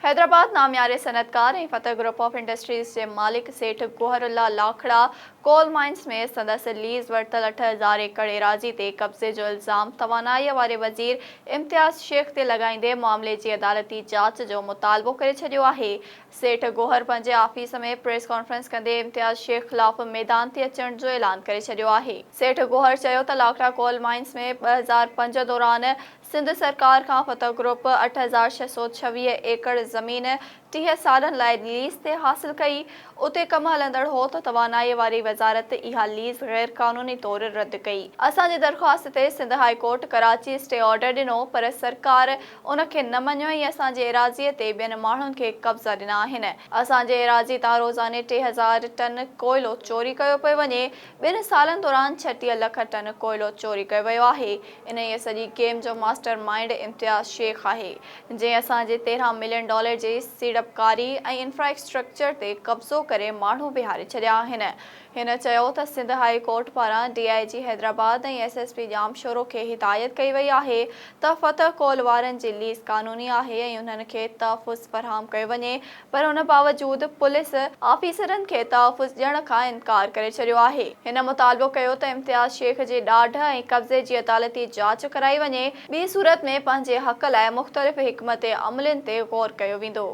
حيدرآباد، نامياري صنعتڪار ۽ فتح group of industries جي مالڪ سيٺ گوهر الله لاکڙا ڪول مائنز ۾ سندس ليز ورتل 8000 ايڪڙ ايراضي تي قبضي جو الزام توانائي واري وزير امتياز شيخ تي لڳائيندي معاملي جي عدالتي جاچ جو مطالبو ڪري ڇڏيو آهي. سيٺ گوهر پنهنجي آفيس ۾ پريس ڪانفرنس ڪندي امتياز شيخ خلاف ميدان تي اچڻ جو اعلان ڪري ڇڏيو آهي. سيٺ گوهر چيو ته لاکڙا ڪول مائنز ۾ 2005 دوران سنڌ سرڪار کان فتح گروپ 8626 ايڪڙ زمين 30 سالن لاء ليز تي حاصل ڪئي، اتي ڪم هلندڙ هو ته توانائي واري وزارت اها ليز غير قانوني طور رد ڪئي. اسان جي درخواست تي Sindh high court Karachi stay order ڏنو پر سرڪار ان کي نه مڃيو ۽ اسان جي ايراضي تي ٻين ماڻهن کي قبضا ڏنا آهن. اسان جي ايراضي تان روزاني 3000 ٽن ڪوئلو چوري ڪيو پيو وڃي، ٻن سالن دوران 36 لک ٽن ڪوئلو چوري ڪيو ويو آهي. انهيء سڄي گيم جو ماسٽر مائينڊ امتياز شيخ آهي، جنهن اسان جي 13 ملين ڊالر جي سيڙپڪاري ۽ انفراسٽرڪچر تي قبضو ڪري ماڻهو بيهاري ڇڏيا آهن. هن چيو ته سنڌ هاء ڪورٽ پاران D I G Hyderabad ۽ S S P Jamshoro کي هدايت ڪئي وئي آهي ته فتح ڪول وارن جي ليز قانوني آهي ۽ انهن کي تحفظ فراهم ڪيو وڃي پر ان باوجود پوليس آفيسرن کي تحفظ ڏيڻ کان انڪار ڪري ڇڏيو آهي. هن مطالبو ڪيو ته امتياز شيخ جي ڏاڍ ۽ قبضي جي عدالتي جاچ ڪرائي وڃي، ٻي صورت ۾ پنهنجي حق لاء مختلف حڪمت عملين تي غور ڪيو ويندو.